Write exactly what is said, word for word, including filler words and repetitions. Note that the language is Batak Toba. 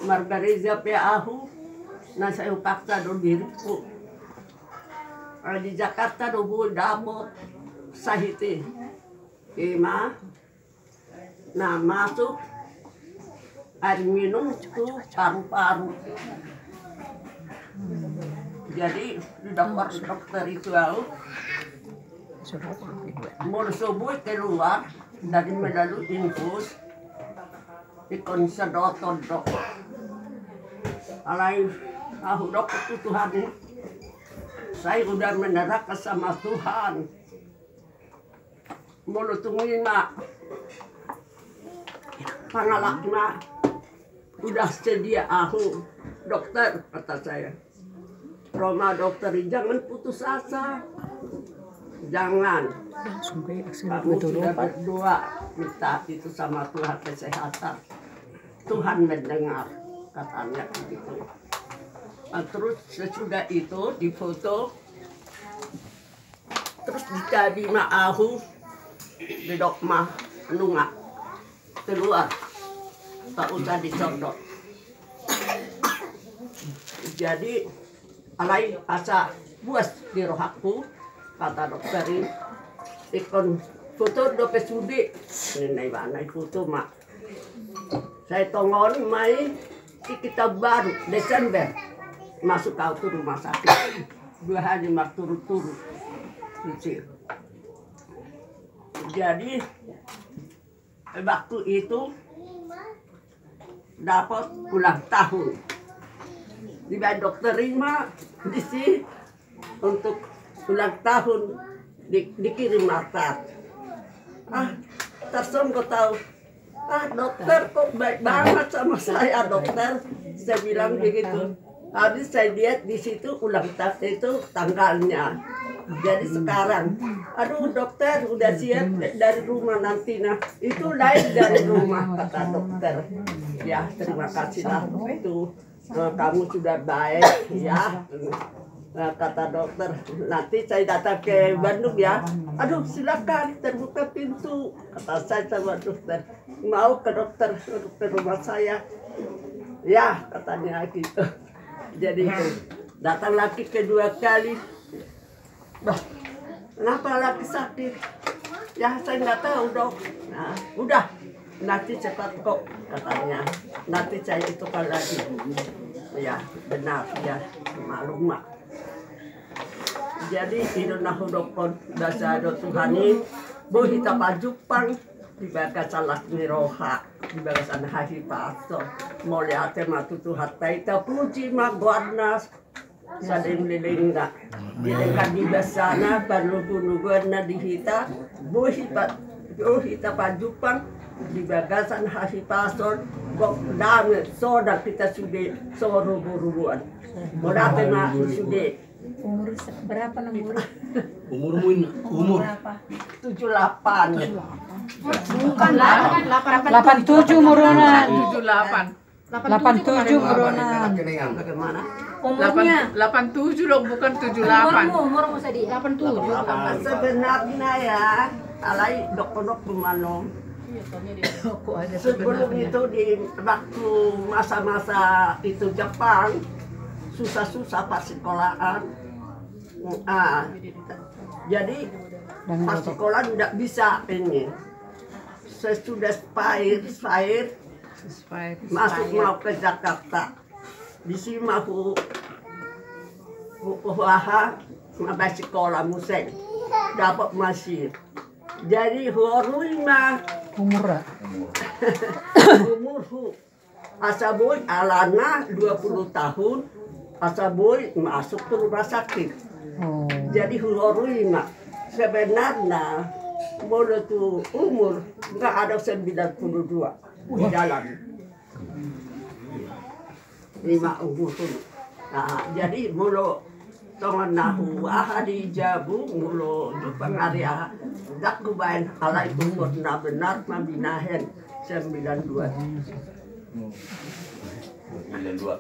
margareja pe ahu, na sai hupaksa do diringku. Di Jakarta do boi dapot sahit i. Ima na masuk air minum tu paru-paru. Jadi didok dokter itu ahu, molo so boi keluar dari melalui infus, ingkon sedotan do. Alai ahu dok tu Tuhan i, saya udah menyerahkan sama Tuhan. Molo tung ima pangalakna, udah sedia ahu, dokter, kata saya. Ro ma dokter i, jangan putus asa. Jangan. Kamu sudah berdoa, minta itu sama Tuhan kesehatan. Tuhan mendengar, katanya begitu. Nah, terus sesudah itu difoto, terus ditabi ma ahu, didok ma, nunga keluar, tak usah disodot. Jadi alai asa buas di rohangku, kata dokter i, ingkon foto dope sude. Ninna ibana, difoto ma. Sai tongon ma i di tahun baru, Desember, masuk ahu tu rumah sakit dua hari marturut-turut. Jadi waktu itu dapat ulang tahun. Dibaen dokter i ma disi untuk ulang tahun, di, dikirim ma tas. Ah, tarsonggot ahu. Ah, dokter, kok baik banget sama saya, dokter. Saya bilang begitu. Habis saya lihat di situ ulang tahun itu tanggalnya. Jadi sekarang, aduh dokter, udah siap dari rumah nanti, nah. Itu lain dari rumah, kata dokter. Ya, terima kasih lah itu. Eh, kamu sudah baik, ya. Eh, kata dokter, nanti saya datang ke Bandung, ya. Aduh, silakan, terbuka pintu, kata saya sama dokter. Mau ke dokter, ke rumah saya. Ya, katanya gitu. Jadi datang lagi kedua kali. Bah, kenapa lagi sakit? Ya, saya nggak tahu, dok. Nah, udah, nanti cepat kok, katanya. Nanti saya itu kan lagi. Ya, benar, ya, maklum, Mak. Jadi i do na hudokkon, basa do Tuhan i, boi hita pajumpang di bagasan las ni roha, di bagasan hahipason. Mauliate ma tu Tuhanta i, tapuji ma goarna saleleng-lelengna. Dilehon ibana panubu-nubuanna di hita, boi hita, boi hita pajumpang di bagasan hahipason, gok dame, sonang hita sude so rubu-rubuan. Mauliate ma sude. Umur se-, berapa, nomor? Umurmu ini, umur? Berapa? Tujuh delapan. Bukan, delapan, delapan tujuh umurna. Tujuh delapan. Delapan tujuh umurna. Bagaimana? Umurnya? Delapan tujuh loh, bukan tujuh delapan. Umurmu, umurmu, Sadi. Delapan tujuh. Sebenarnya ya, alai dokter-dokter manom. Sebelum itu, di waktu masa-masa itu Jepang, susah-susah pas sekolahan. Ah, jadi pas sekolah tidak bisa ini. Sesudah Spire, Spire, masuk mau ke Jakarta. Di si ma hu, hu, hu, aha, ma ba sekolah muse. Dapat masih. Jadi huorui ma. Umur. Umurhu. Asa boi alana dua puluh tahun, asa boi masuk ke rumah sakit. Oh. Jadi huorui ma. Sebenarnya molo tu umur nggak ada sembilan puluh dua di dalam. Ima umurhu. Nah, jadi molo songon na hu aha di jabu, molo jumpang ari aha, ndang hubaen, alai umur na benar ma binahen, sembilan dua. Sembilan dua.